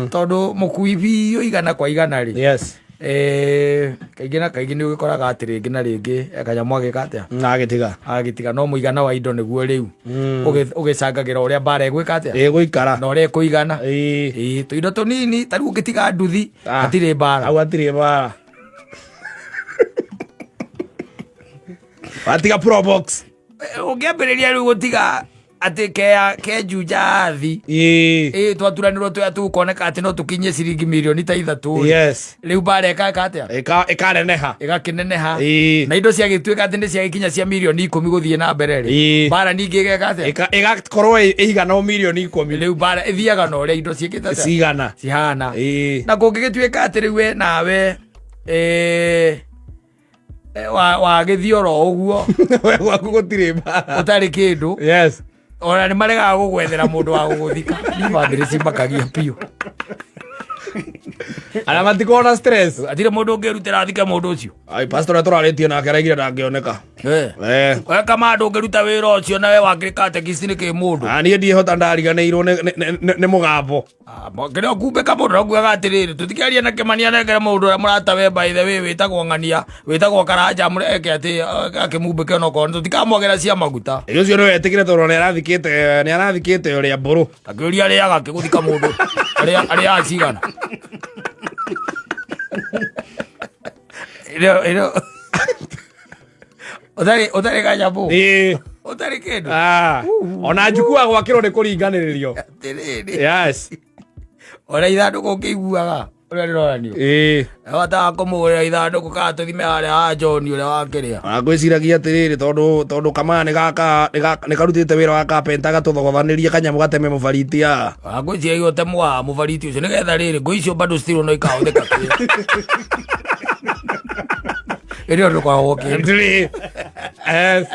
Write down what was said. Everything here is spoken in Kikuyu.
Tondũ mũkui biũ igana kwa igana rĩ, Yes. Kaingĩ na kaingĩ nĩ ũgĩkoraga atĩ rĩngĩ na rĩngĩ kanyamũ agĩka atĩa? Na agĩtiga. Agĩtiga, no mũigana wa indo nĩguo rĩu ũgĩcangagĩra ũrĩa mbara ĩgwĩka atĩa, Ĩgũikara. Na ũrĩa ĩkũigana. Ĩĩ. Ĩĩ, tũindo tũnini ta rĩu ũngĩtiga nduthi, Ah. hatirĩ mbara. Hau hatirĩ mbara. Watiga Probox. Ũngĩambĩrĩria rĩu gũtiga atĩ kea kenjunja thi, Ĩĩ. Ĩ twaturanĩrwo twea tu koneka atĩ no tũkinyie ciringi mirioni ta 3 rĩ. Rĩu mbara ĩkaka atĩa? Ĩkaneneha. Ĩgakĩneneha. Ĩĩ. Na indo ciagĩtuĩka atĩ nĩ ciagĩkinya cia mirioni 10 gũthiĩ na mbere rĩ, Ĩĩ. mbara ningĩ ĩgeka atĩa? Ĩgakorwo ĩigana o mirioni 10. Rĩu mbara ĩthiaga na ũrĩa indo ciĩkĩte atĩa? Cigana. Cihana. Ĩĩ. Na kũngĩgĩtuĩka atĩ rĩu we nawe wagĩthiĩ oro ũguo, We gwaku gũtirĩ mbara. Ũtarĩ kĩndũ, ona nĩ maregaga gũgwethera mũndũ wa gũgũthika. Nĩ bamĩrĩ cimakagia biũ. Arĩa matikorwo na stress. Hatirĩ mũndũ ũngĩrutĩra athike mũndũ ũcio. Ai, pastor ũrĩa tũrarĩtie nake araigire ndangĩoneka. Eh. We kama ndũngĩruta wĩra ũcio nawe wakĩrĩ katekisi nĩ kĩ mũndũ? Ah, niĩ ndiĩhota, ndariganĩirwo nĩ mũgambo. Ah, kĩrĩa ũkumbĩka mũndũ nokuaga atĩrĩrĩ, tũtikĩaria na Kĩmani anengere mũndũ ũrĩa mũrata we, by the way, wĩtagwo ng'ania, wĩtagwo Karanja, eke atĩ akĩmumbĩke onokorwo tũtikamwagĩra cia maguta. Ĩ, ũcio nĩ wetĩkire tondũ nĩ arathikĩte ũrĩa mbũrũ. Akĩũria arĩaga akĩgũthika mũndũ arĩaga cigana? Ĩrĩa ũtarĩ kanyamũ, Ĩĩ. Ũtarĩ kĩndũ. Ah, ona njukua gwakĩrwo nĩ kũringanĩrĩrio. Atĩrĩrĩ, Yes. Ona ithandũkũ ũkĩiguaga ũrĩa rĩronanio, hotaga kũmũgũrĩra ithandũkũ kana tũthime harĩa ha John ũrĩa wakĩrĩa. Ona ngwĩciragia atĩrĩrĩ, tondũ kamaa nĩ gaka nĩ karutĩte wĩra wa kapenta gatũthogothanĩrie kanyamũ gateme mũbariti haha. Ngwĩciragia ũtemu wa mũbariti ũcio nĩgetha rĩrĩ ngũ icio bado still no ikahũthĩka ĩrĩ ndũkoragwo kĩndũ. Ndĩrĩ. Yes.